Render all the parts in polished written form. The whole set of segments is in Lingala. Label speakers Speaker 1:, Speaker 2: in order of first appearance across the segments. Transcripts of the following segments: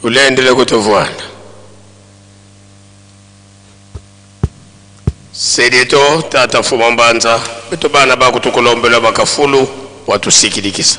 Speaker 1: Ulendele kutovwana. Sedito tata fuma mbanza beto bana bakutukulombela bakafulu watusikilikisa.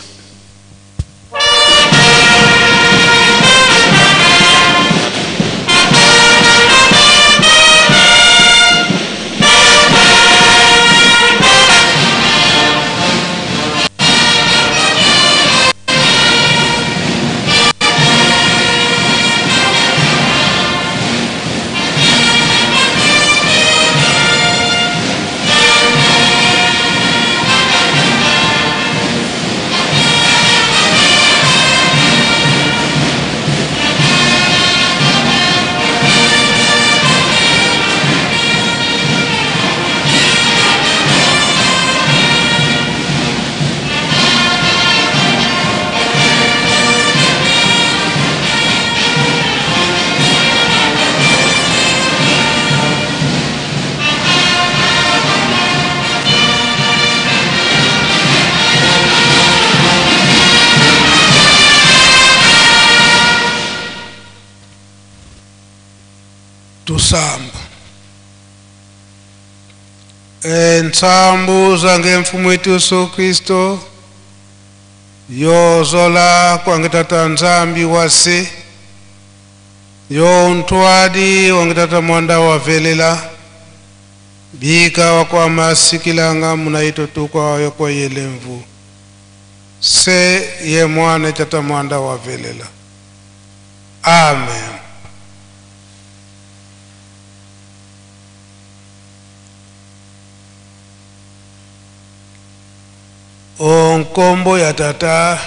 Speaker 2: Tusamba entsambu zange mfumo wetu Yesu Kristo yozola kwange tata Nzambi wase yo ntwadi wange tata mwanda wavelela bika wakwa masikilanga munaito tukwa yoko yelemvu se ye mwana tata mwanda wavelela. Amen. Onkombo ya tata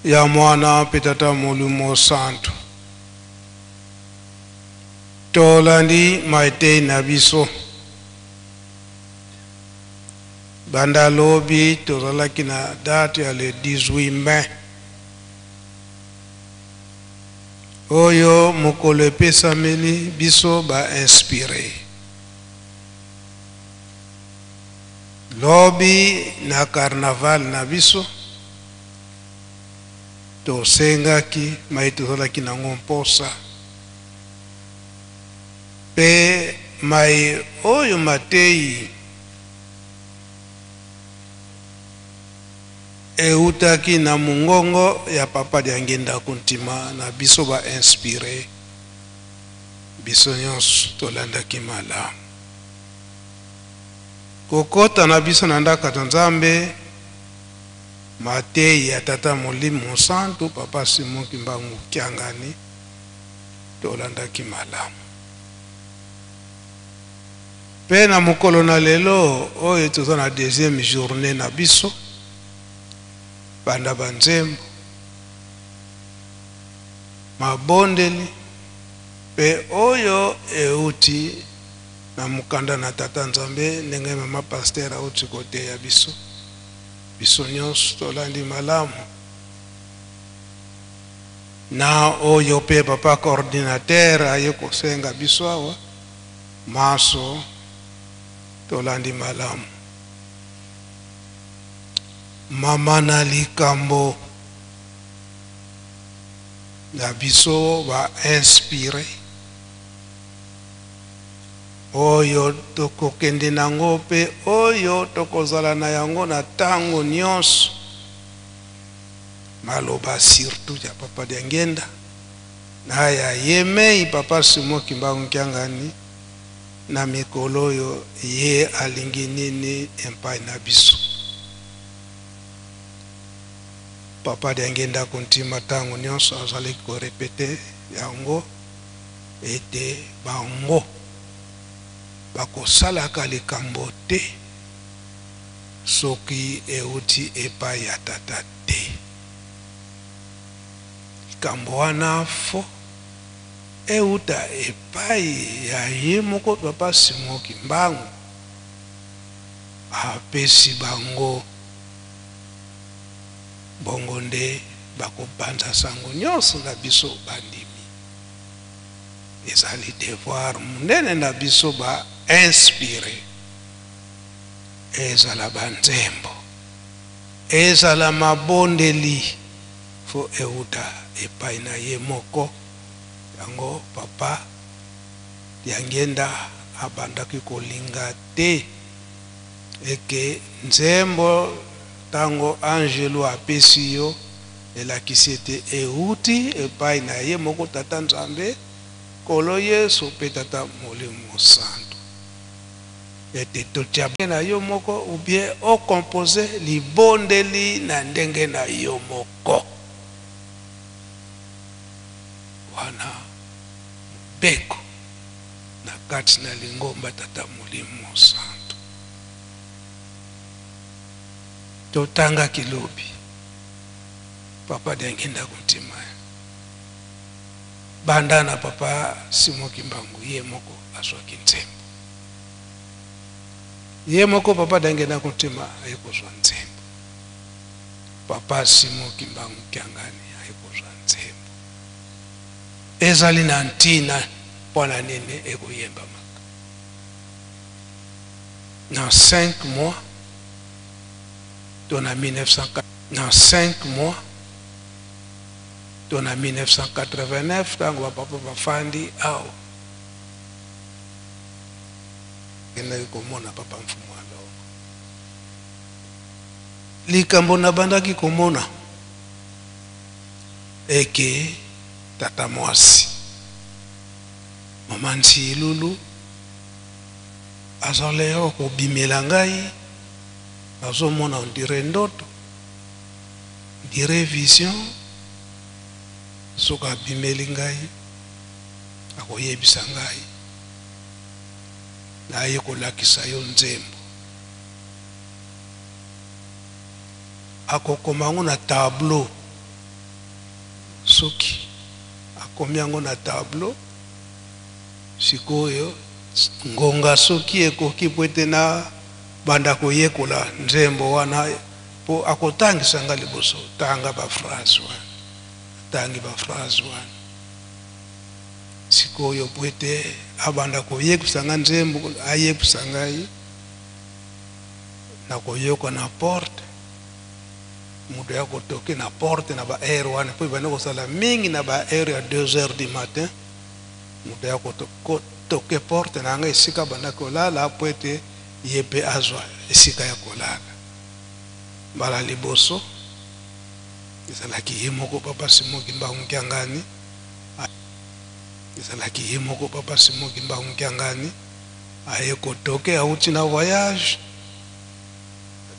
Speaker 2: ya mwana pe tata molimo santo tolandi maite na biso banda lobi tozalaki na date ya le 18 mai oyo mokolo epesameli biso ba inspiré lobi na carnaval na biso tosengaki mai tozalaki nango mposa pe mai oyo matei eutaki na mungongo ya papa Diangienda Kuntima na biso ba inspiré biso nyonso tolandaki malamu kokota na biso na ndako ya Nzambe matei ya tata molimo santu papa Simon Kimbangu Kiangani tolandaki malamu pe na mokolo na lelo oyo toza na deuxième journée na biso banda banzembo mabondeli pe oyo euti na mokanda na tata Nzambe ndenge mama pasteur auti koteya biso biso nyonso tolandi malamu na oyo pe papa coordinateur aye kosenga biso awa maso tolandi malamu mama na likambo na biso ba inspiré oyo tokokende nango pe oyo tokozala na yango na tango nyonso maloba surtout ya papa Diangienda na ya yemei papa Simon Kimbangu Kiangani na mikolo oyo ye alingi nini epai na biso. Papa Diangienda Kuntima tango nyonso azalaki korepete yango ete bango bakosalaka likambo te soki euti epai ya tata te. Likambo wana fo euta epai ya ye moko papa Simon Kimbangu apesi bango bongo nde bakobanza sango nyonso na biso bandimi. Ezali devoir monene na biso ba inspiré ezala banzembo ezala mabondeli fo euta epai na ye moko. Yango papa Diangienda abandaki kolinga te eke nzembo tango angelu apesi yo elakisi ete euti epai na ye moko Tata Nzambe, Nkolo Yesu mpe Tata Molimo Santu. Ete totia na yo moko ou bien o composer libondeli na ndenge na yo moko. Wana mobeko na kati na lingomba Tata Molimo Santu. Totangaki lobi Papa Diangienda Kuntima banda na Papa Simon Kimbangu ye moko azwaki nzembo. Ye moko Papa Diangienda Kuntima aye kozwa nzembo. Papa Simon Kimbangu Kiangani aye kozwa nzembo. Ezali na ntina mpo na nini ekoyembamaka na 5 mois to na 1900 na 5 mois to na 1989 ntango bapapa bafandi awa kendaki komona papa Mfumu Alongo. Likambo nabandaki komona eke tata mwasi mama Nsilulu azalaki kobimela ngai, nazomona on dirait ndoto, on dirait vision. Soki abimeli ngai akoyebisa ngai naye kolakisa yo nzembo, akokoma yango na tableau. Soki akomi yango na tableau, sikoyo ngonga soki ekoki po ete na banda koyekola nzembo wana, po akotangisa nga liboso, tanga ba phrase wana, atangi ba phrase wana. Sikoyo po ete abanda koyebisa nga nzembo, ayebisa ngai nakoyoka na porte moto ya kotoke na porte na ba heure wana, po ebandi kosala mingi na ba heure ya 2 heures du matin, moto ya kotoke porte na ngai esika banda kolala, po ete ye pe azwa esika ya kolala. Mbala liboso ezalaki ye moko Papa Simon Kimbangu Kiangani, ezalaki ye moko Papa Simon Kimbangu Kiangani aye kotoke, awuti na voyage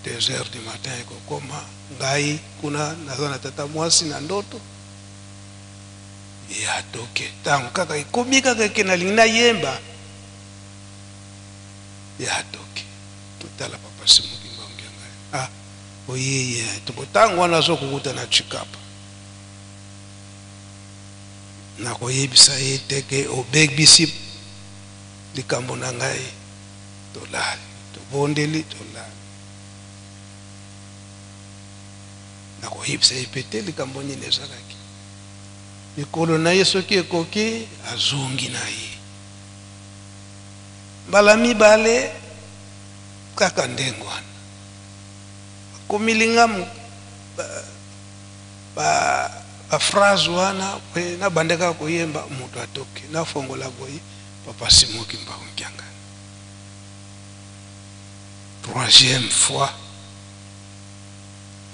Speaker 2: 2 heures du matin ekokoma ngai kuna naza na tata mwasi na ndoto, ye atoke ntango kaka ekomi kaka eke nalingi nayemba, ye atoke totala Papa Simon Kimbangu Kiangani, ah oyeye tobo ntango wana azokokuta na Tshikapa, nakoyebisa ye te ke obebisi likambo na ngai. Tolali, tobondeli, tolali, nakoyebisa ye pe te likambo nini ezalaki. Mikolo na ye soki ekoki, azongi na ye mbala mibale kaka ndenge wana. Bakomeli nga ba phrase wana pe nabandaka koyemba, moto atoki, nafongola boye Papa Simon Kimbangu Kiangani. Troisième fois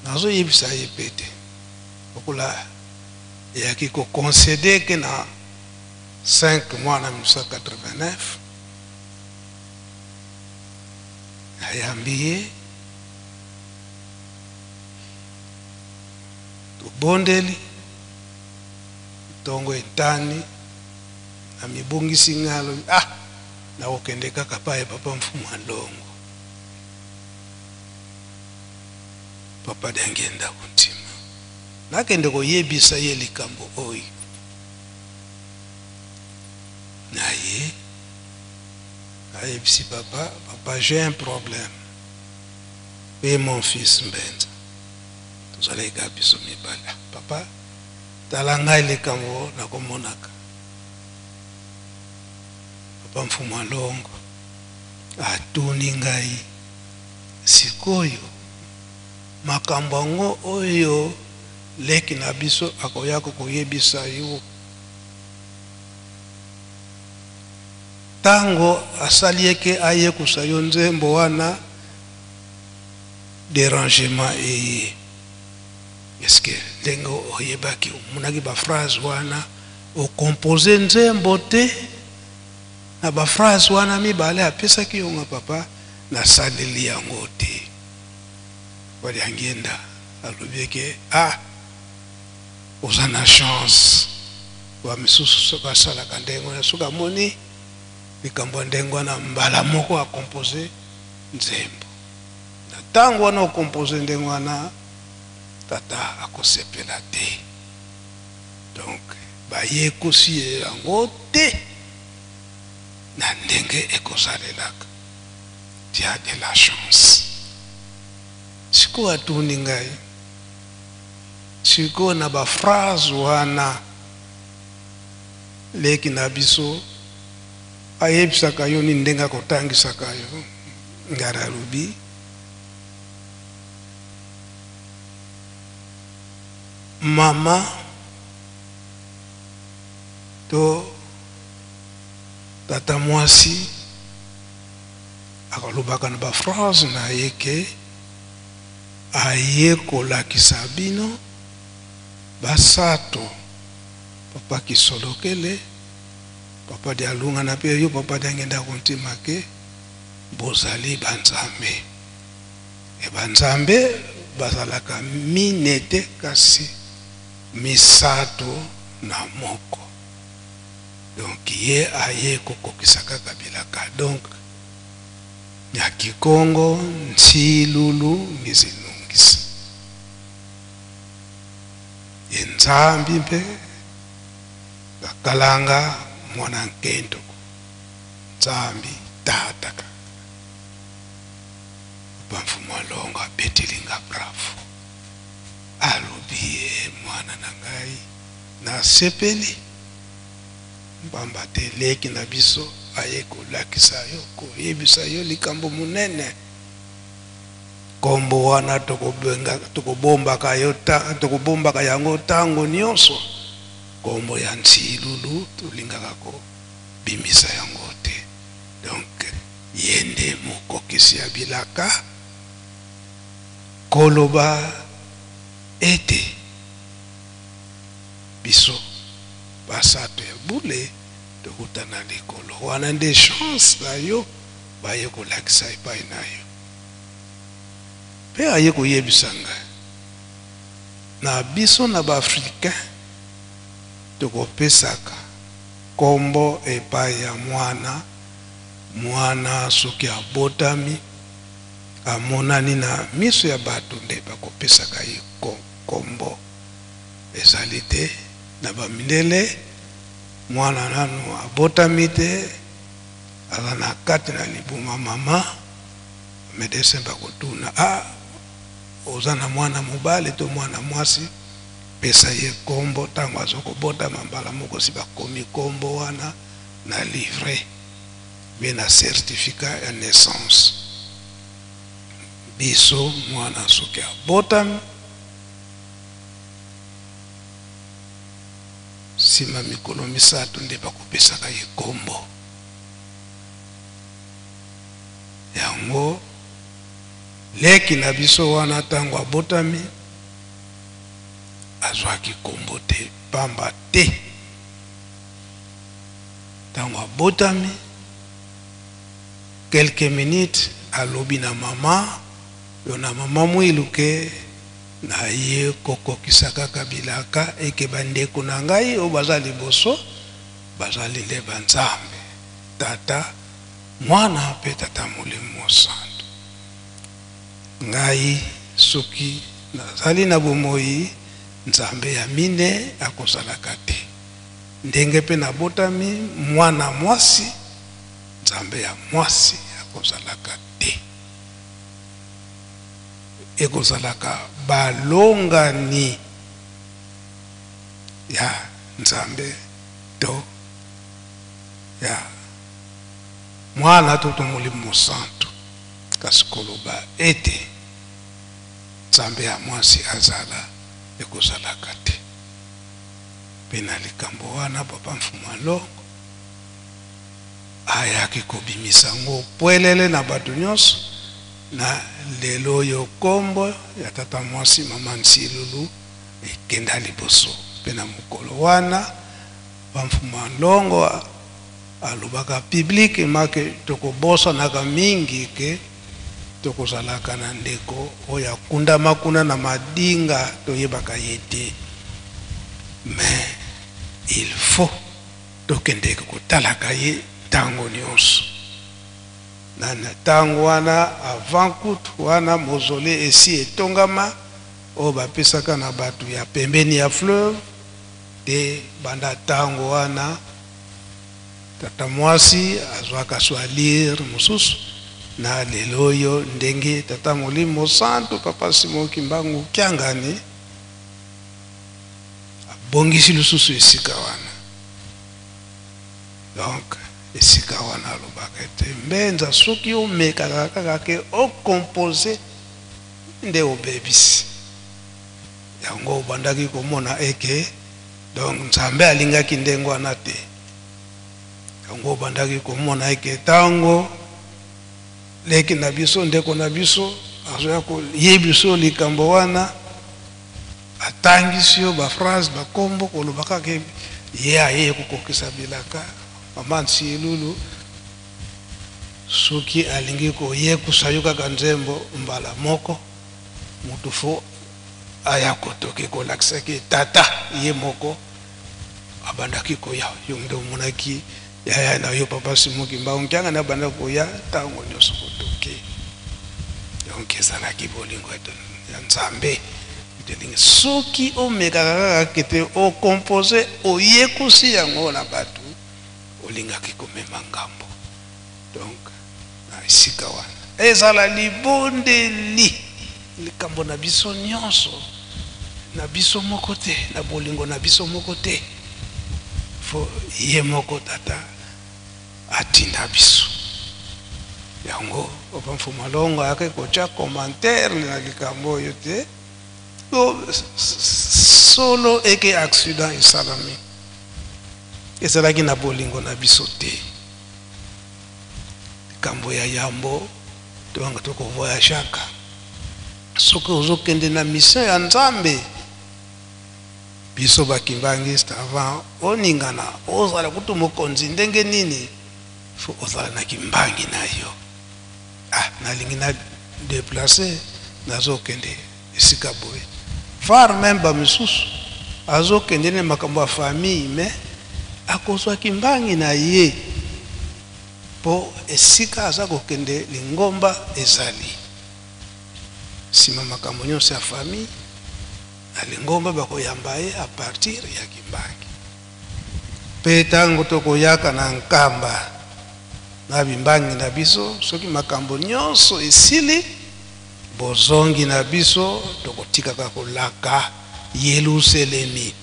Speaker 2: nazoyebisa ye pe te, lokola eyaki ko conceder ke na 5 mois na 1989 nayambi ye, tobondeli ntongo etani, namibongisi ngai, alobi ah nakokende kaka pa ya Papa Mfumu Alongo. Papa Diangienda Kuntima, nakende koyebisa ye likambo oyo na ye. Ayebisi papa, papa j'ai un problème et mon fils Mbenza, tozalaki kaka biso mibale. Ah, papa tala ngai likambo nakomonaka. Papa Mfumu Alongo atuni ngai sikoyo makambo yango oyo Leki na biso akoya kokoyebisa yo. Tango asali eke ayekusa yo nzembo wana, derangement eye. Est-ce que ndenge oyebaki, omonaki ba phrase wana, ocompose nzembo te na ba phrase wana mibale apesaki yo? Nga papa nasaleli yango te. Baliangenda alobi eke ah, oza na chance. Ba misusu soki asalaka ndenge wana, soki amoni likambo ya ndenge wana, mbala moko akompose nzembo. Na ntango wana okompose ndenge wana, tata akosepela te. Donc bayekosi ye yango te na ndenge ekosalelaka. Tu as de la chance. Sikoyo atuni ngai sikoyo na ba phrase wana, leki na biso ayebisaka yo nini ndenge akotangisaka yo? Ngai nalobi, mama to tata mwasi akolobaka na ba phrase na ye ke aye kolakisa bino basato, papa Kisolokele, papa Dialunga na pe yo papa Diangenda kontima ke bozali banzambe. E banzambe bazalaka mine te, kasi misato na moko. Donc ye aye kokokisa kaka bilaka. Donc Nyakikongo Nsilulu mizinungisa ye Nzambi mpe bakalanga mwana nkento Nzambi tata kaka. Papa Mfumu Alongo abeteli nga bravo, alobi ye mwana na ngai nasepeli mpamba te leki na biso aye kolakisa yo, koyebisa yo likambo monene. Kombo wana tokobombaka yo tokobombaka yango ntango nyonso. Kombo ya Nsilulu tolingaka kobimisa yango te. Donc ye nde mokokisi ya bilaka, koloba ete biso basato ya bule tokutana likolo. Wana nde chance na yo baye kolakisa epai na yo. Mpe aye koyebisa ngai, na biso na baafricain tokopesaka kombo epai ya mwana. Mwana soki abotami, amonani na miso ya bato, nde bakopesaka ye kombo. Ezali te na bamindele, mwana nanu abotami te, aza na kati na libuma mama, medecin bakotuna, ah, oza na mwana mobali to mwana mwasi, pesa ye kombo. Ntango azokobotama, mbala moko si bakomi kombo wana na livret be na certificat ya naissance. Biso mwana soki abotami, nsima mikolo misato nde bakopesaka ye kombo. Yango leki na biso wana ntango abotami azwaki kombo te, pamba te ntango abotami, quelques minutes alobi na mama yo na mama Mwilu ke naye kokokisa kaka bilaka eke bandeko na ngai oyo baza liboso bazali nde banzambe, tata mwana mpe tata Molimo Mosantu. Ngai soki nazali na bomoi, Nzambe ya mine akozalaka te. Ndenge mpe nabotami mwana mwasi, Nzambe ya mwasi akozalaka te. Ekozalaka balongani ya Nzambe to ya mwana to Molimo Mosantu, kasi koloba ete Nzambe ya mwasi azala. Ekozalaka te. Mpe na likambo wana papa Mfumu Alongo ayaki kobimisa yango pwelele na bato nyonso na lelo oyo nkombo ya tata mwasi mama Nsilulu ekenda liboso. Mpe na mokolo wana Mfumu Alongo alobaka publiquement ke tokobosanaka mingi ke tokozalaka na ndeko oyo akundama kuna na Madinga, toyebaka ye te, mais il faut tokendeke kotalaka ye ntango nyonso. Na ntango wana, avant kutu wana mausolée esi etongama oyo bapesaka na bato ya pembeni ya fleuve te. Banda ntango wana tata mwasi azwaka so alire mosusu. Na lelo oyo, ndenge tata Molimo Santu papa Simon Kimbangu Kiangani abongisi lisusu esika wana, donc esika wana alobaka ete mbenza soki omekaka kaka ke ocompose nde obebisi yango. Obandaki komona eke donc Nzambe alingaki ndenge wana te. Yango obandaki komona eke ntango leki na biso, ndeko na biso azoya koyebi biso likambo wana, atangisi yo baphrase, bakombo, koloba kaka ye aye kokokisa bilaka. Mama Nsilulu soki alingi koyekusa yo kaka nzembo mbala moko, motu fo aya kotoki kolakisaki tata ye moko abandaki koya. Yo nde omonaki yaya na yo papa Simon Kimbangu Kiangani abanda koya ntango nyonso kotoki. Donc ezalaki bolingo ya Nzambe. Elingi soki omekaka kaka kete ocompose, oyekusi yango na bato, olingaki komema ngambo. Donc na esika wana ezala libondeli, likambo na biso nyonso, na biso moko te, na bolingo na biso moko te, fo ye moko tata atinda biso yango. Papa Mfumu Alongo ayaki kotya commentaire na likambo oyo te. Solo eke accident esalami, ezalaki na bolingo na biso te. Likambo ya yambo, tobanga tokovoyageaka, soki ozokende na mission ya Nzambe, biso bakimbangiste, avant oningana, ozala kutu mokonzi ndenge nini, fo ozala na kimbangi na yo. Ah, nalingi na déplace, nazokende esika boye, voire même bamisusu azokende ne makambo ya famille, mais akozwa kimbangi na ye mpo esika aza kokende lingomba ezali. Nsima makambo nyonso ya famille na lingomba bakoyamba ye à partir ya kimbangi. Mpe ntango tokoyaka na Nkamba na bimbangi na biso, soki makambo nyonso esili, bozongi na biso, tokotikaka kolaka Yelusalemi,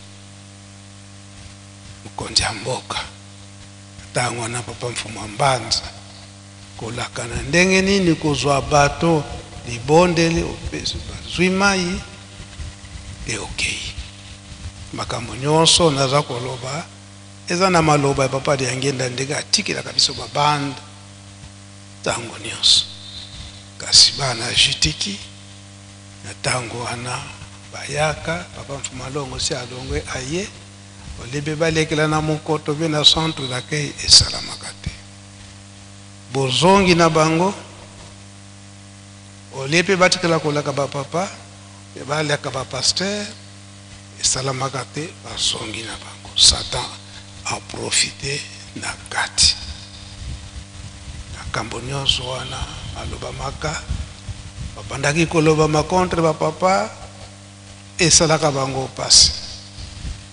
Speaker 2: mokonzi ya mboka ntango wana papa Mfumu ya Mbanza, kolaka na ndenge nini kozwa bato libondeli, bazwi mai e okei. Makambo nyonso naza koloba eza na maloba ya papa Diangenda, ndenge atikelaka biso babande ntango nyonso. Kasi bana jutiki na ntango wana bayaka, papa Mfumu Alongo si alongwe, aye olebe balekela na mokoto mpe na centre d'accueil, esalamaka te. Bozongi na bango, olie mpe batikala kolaka bapapa mpe baliaka bapasteur, esalamaka te. Bazongi na bango, Satan aprofite na kati. Makambo nyonso wana alobamaka, babandaki kolobama contre bapapa, esalaka bango mpasi.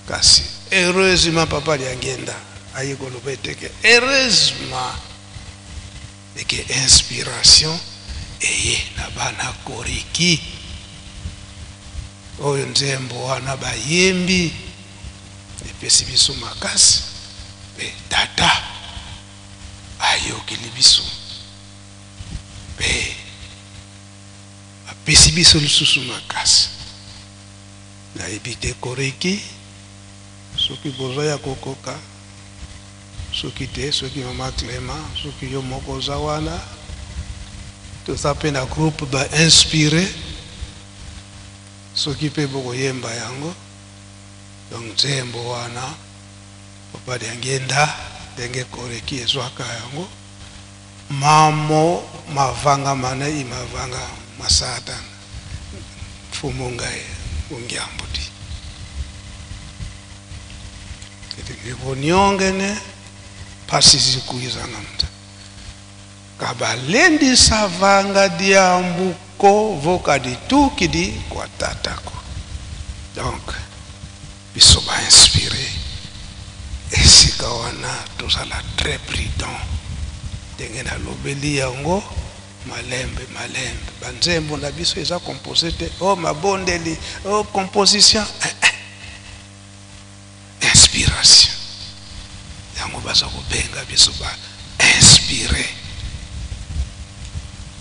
Speaker 2: Kasi heureusement papa Liangenda aye koloba eteke heureusement eke inspiration eye na bana Koriki oyo nzembo wana bayembi epesi biso makasi, mpe tata ayokeli biso mpe apesi biso lisusu makasi. Nayebi te koreki soki boza ya kokoka, soki te, soki mama Clément, soki yo moko oza wana. Toza mpe na groupe ba inspiré, soki mpe bokoyemba yango. Donc nzembo wana Papa Diangienda, ndenge koreki ezwaka yango, mamo mavanga mana imavanga masatana mfumu ngai ungiambudi ete ngiboniongene pasi zikuizanga mta kabalendisa vanga diambuko vokaditukidi kwa tatako. Donc biso ba inspiré esika wana tozala très prudent, ndenge nalobeli yango malembe malembe. Banzembo na biso eza composé te, oh mabondeli, oh composition, eh, eh. Inspiration yango baza kobenga biso ba inspiré.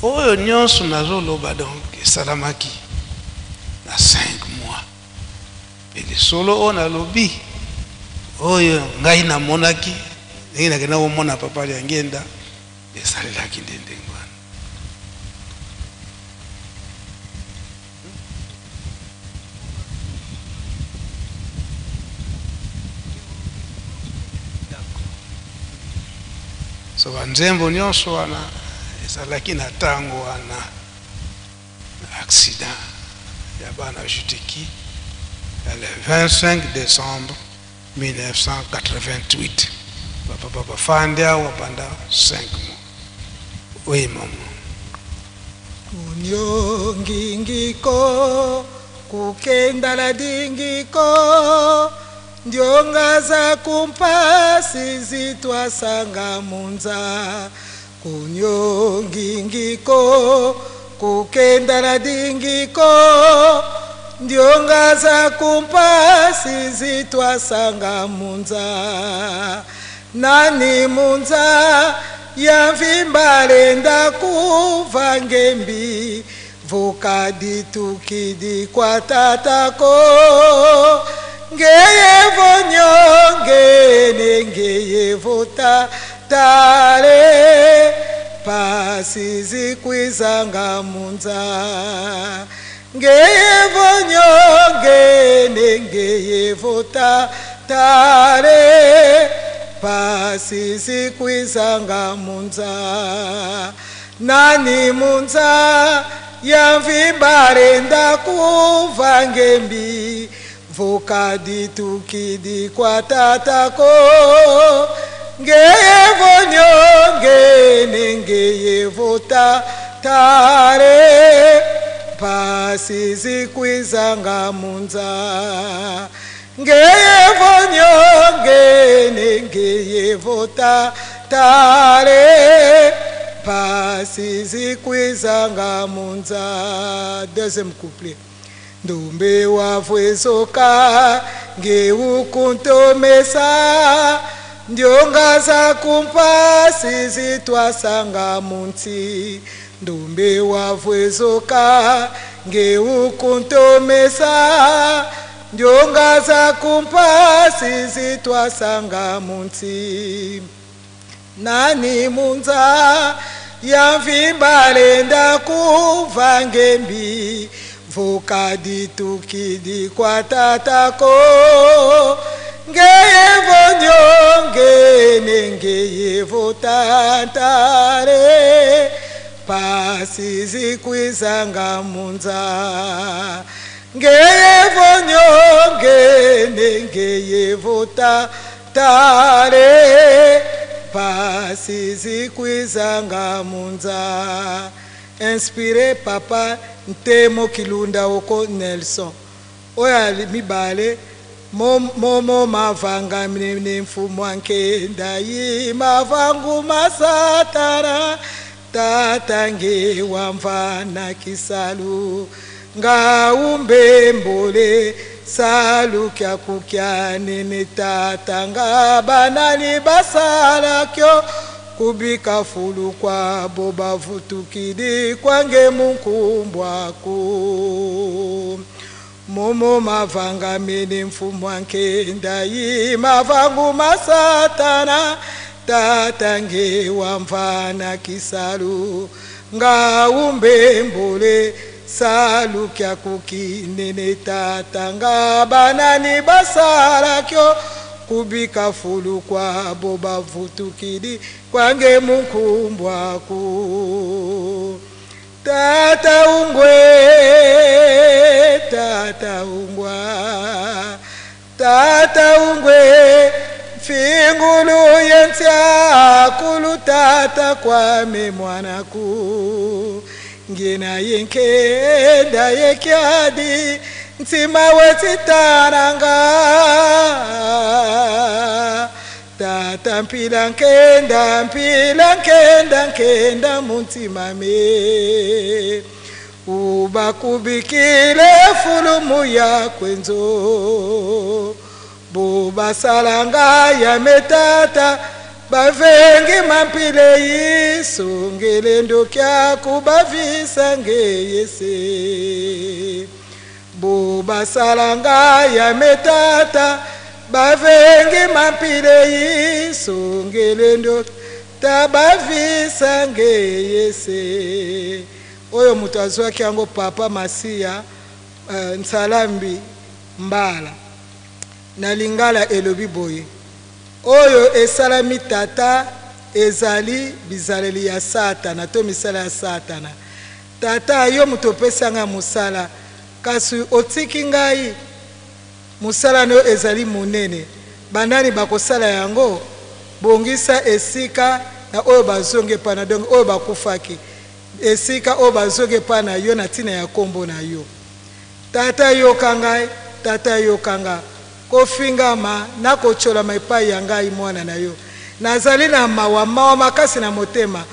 Speaker 2: Oyo nyonso nazoloba donc esalamaki na 5 mois. Mpe lisolo oyo nalobi, oyo ngai namonaki ndenge nakenda komona Papa Diangienda, esalelaki nde ndenge wana. So banzembo nyonso wana ezalaki na ntango wana accident ya bana Jutiki ya le 25 décembre 1988. Bapapa bafandi awa pendant 5 mois. Oui maman.
Speaker 3: Kunyongingiko kukenda la dingiko ndionga za kumpasi zitwasanga munza. Kunyongingiko kukenda la dingiko ndionga za kumpasi zitwasanga munza. Nani munza ya mvimbalenda kuva ngembi vukaditukidi kwa tatako ngeyevonyongene ngeyevotatale pasi zikwizanga munza. Ngeyevonyongene ngeyevotatale pasi zikwizanga munza. Nani munza ya mvimbalenda kuva ngembi vukaditukidi kwa tatako ngeyevonyongene ngeyevotatale pasi zikwizanga munza. Ngeyevonyongene ngeyevotatale pasi zikwizanga munza. Deuxième couplet. Ndombe wavwezoka ngeukuntomesa ndionga za kumpasi zitwasanga munti. Ndombe wavwezoka ngeukuntomesa ndionga za kumpasi zitwasanga munti. Nani munza ya mvimbalenda kuva ngembi vukaditukidi kwa tatako ngeyevonyongene ngeyevotantale pasi zikwizanga munza. Ngeyevonyongene ngeyevotatale pasi zikwizanga munza. Inspiré papa Ntemo Kilunda oko Nelson oyo mibale momo mavanga mne mfumo ankenda yi mavangu masatara tatange wamvana kisalu ngaumbe mbole salu kya kukya nene tatanga banali basala kyo kubika fulu kwa bobavutukidi kwange munkumbwaku. Momo mavanga mene mfumu ankenda yi mavangu masatana tata nge wamvana kisalu ngaumbe mbole salu kya kukinene tata nga banani basalakyo kubika fulu kwabo bavutukidi kwange munkumbwaku tata ungwe tata ungwa tata ungwe mfingulu yensya kulu tata kwame mwanaku ngina yenkenda yekyadi ntsima wetsitananga tata mpila nkenda mpila nkenda nkenda muntima me ubakubikile fulumu yakwenzo bubasalanga ya metata bavengi mampile yisungile ndokya kubavisa ngeyese bubasalanga ya metata bavengi mampile yisungile ndokya tabavisa ngeyese oyo moto azwaki yango papa masiya nsalambi mbala na lingala elobi boye oyo esalami tata ezali bizaleli ya satana to misala ya satana tata yo moto opesi ngai mosala kasi otiki ngai mosala na yo ezali monene banani bakosala yango bongisa esika na oyo bazongi epai na donc oyo bakufaki esika oyo bazongi epai na yo na ntina ya nkombo na yo tata yoka ngai tata yoka nga kofingama na kotyolama epai ya ngai mwana na yo nazali na mawa mawa makasi na motema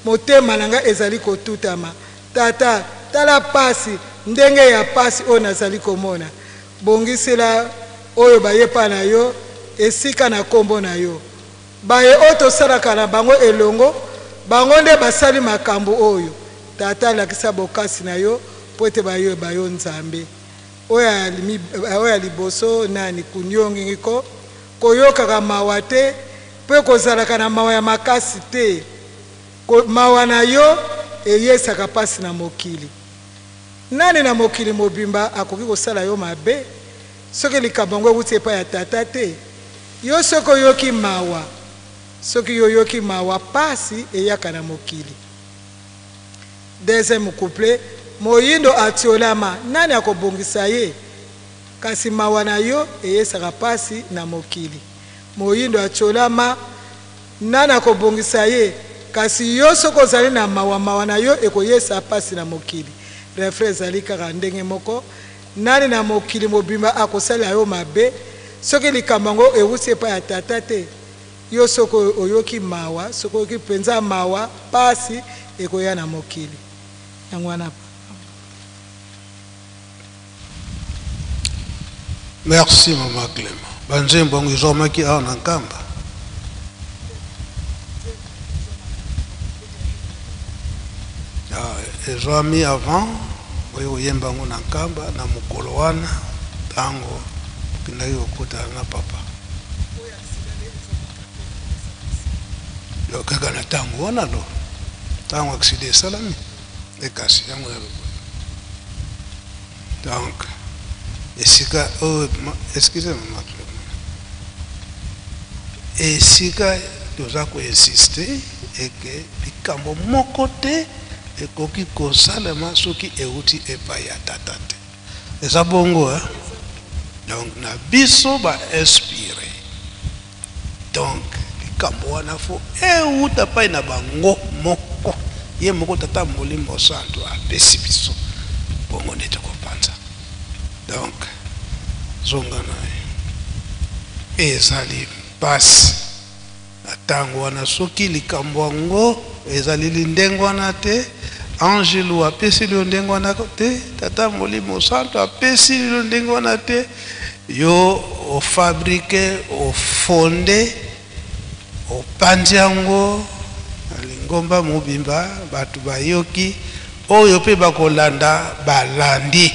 Speaker 3: motema na ngai ezali kotutama tata tala pasi ndenge ya pasi oyo nazali komona bongisela oyo bayepa na yo esika na nkombo na yo baye oyo tosalaka na bango elongo bango nde basali makambo oyo tata alakisa bokasi na yo mpo ete bayoyeba yo nzambe oyo ya liboso nani kunyongingiko koyokaka mawa te mpe kozalaka na mawa ya makasi te mawa na yo eyesaka mpasi na mokili nani na mokili mobimba akoki kosala yo mabe soki likambo yango ewuti epai ya tata te yo soki oyoki mawa soki yo oyoki mawa pasi eyaka na mokili deuxième couplet moyindo atiolama nani akobongisa ye kasi mawa na yo eyesaka pasi na mokili moyindo atiolama nani akobongisa ye kasi yo soki ozali na mawa mawa na yo ekoyesa pasi na mokili refrain ezali kaka ndenge moko nani na mokili mobimba akosalela yo mabe soki likambo yango ewuti epai ya tata te yo soki oyoki mawa soki oyoki mpenza mawa pasi ekoya na mokili yango wana.
Speaker 2: Merci mama Clément. Banzembo yango ezwamaki awa na Nkamba. Ezwami avant oyo koyemba yango na Nkamba na mokolo wana ntango okendaki kokutana na papa. Kaka na ntango wana lo ntango accident esalami ekasi yango ya lokola. Donc esika oyo, excusez mama Clément, esika toza koinsiste eke likambo moko te ekoki kosalema soki euti epai ya tata te. Eza bongo eh? Donc na biso bainspire donc likambo wana fo euta epai na bango moko ye moko tata molimo santo apesi biso bongo nde tokopanza. Donc zonga na ye ezali mpasi na ntango wana soki likambo yango ezaleli ndenge wana te angelu apesi yo ndenge wana te tata molimo santo apesi yo ndenge wana te yo ofabrike ofonde opanzi yango na lingomba mobimba bato bayoki oyo mpe bakolanda balandi.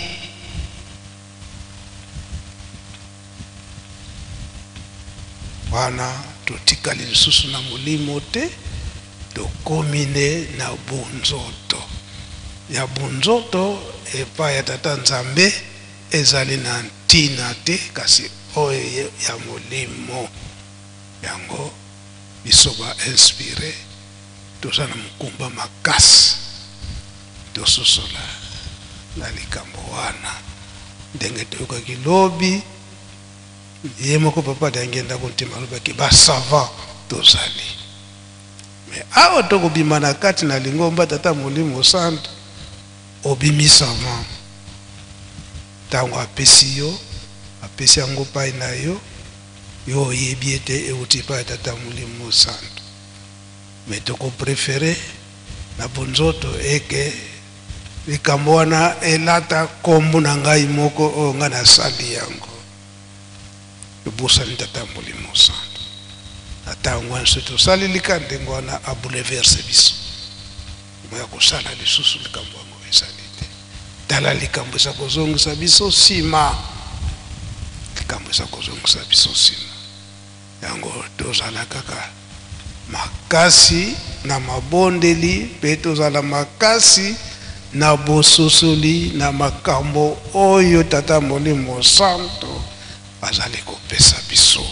Speaker 2: Wana totikali lisusu na molimo te, tokomi nde na bonzoto. Ya bonzoto epai ya Tata Nzambe ezali na ntina te, kasi oyo ya molimo. Yango biso ba inspire toza na mokumba makasi tososola na likambo wana. Ndenge toyokaki lobi, ye moko Papa Diangienda Kuntima alobaki ba savant tozali, mais awa tokobima na kati na lingomba Tata Molimo Santu obimi savant ntango apesi yo, apesi yango pai na yo, yo oyebi ete euti epai ya Tata Molimo Santu. Mais tokoprefere na bonzoto eke likambo wana elata kombo na ngai moko oyo ngai nasali yango. Tobosani Tata Molimo Santu. Na ntango wana soki tosali lika ndenge wana, abouleverse biso, moya kosala lisusu likambo yango ezali te. Tala likambo eza kozongisa biso nsima, likambo eza kozongisa biso nsima. Yango tozala kaka makasi na mabondeli mpe tozala makasi na bososoli na makambo oyo Tata Molimo Santo azali kopesa biso.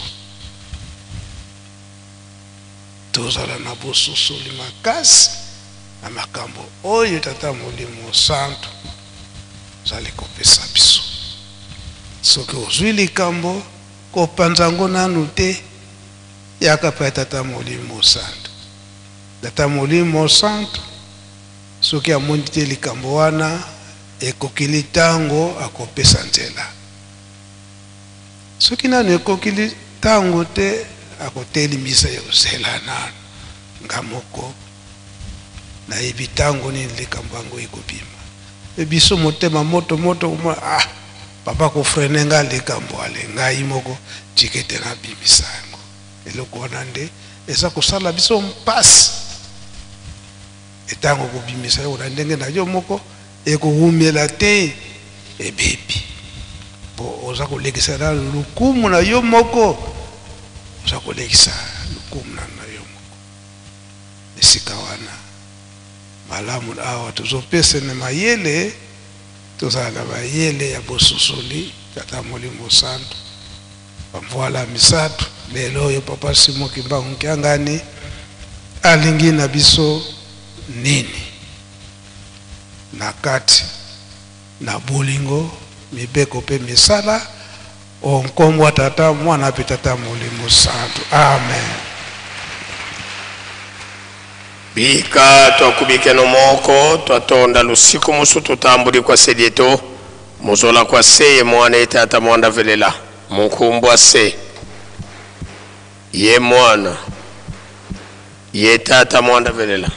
Speaker 2: Tozala na bososoli makasi na makambo oyo Tata Molimo Santo azali kopesa biso. Soki ozwi likambo, kopanza yango nanu te, yaka pa ya Tata Molimo Santo. Tata Molimo Santo soki amoni te likambo wana ekokili ntango, akopesa nzela. Soki nanu ekokili ntango te, akotelemisa yo, zela nanu, nga moko nayebi ntango nini likambo yango ekobima. E biso motema moto moto komona, ah, papa kofrene nga likambo, ale ngai moko tika ete nabimisa yango. Eloko wana nde eza kosala biso mpasi. Etango kobimisa yango na ndenge na yo moko, ekowumela te, ebebi, po oza kolekisa na lokumu na yo moko, oza kolekisa lokumu na yo moko. Esika wana malamu awa tozopesene mayele, tozala na mayele ya bososoli Tata Molimo Santu. Bamvwala misato lelo oyo Papa Simon Kimbangu Kiangani alingi na biso nini na kati na bolingo, mibeko mpe misala o nkombo ya Tata, Mwana mpe Tata Molimo Santu. Amen.
Speaker 1: Bika twakubikeno moko twatonda lusiku musu tutambuli kwa selieto muzola kwa se ye mwana ye tata mwanda velela munkumbwa se ye mwana ye tata mwanda velela.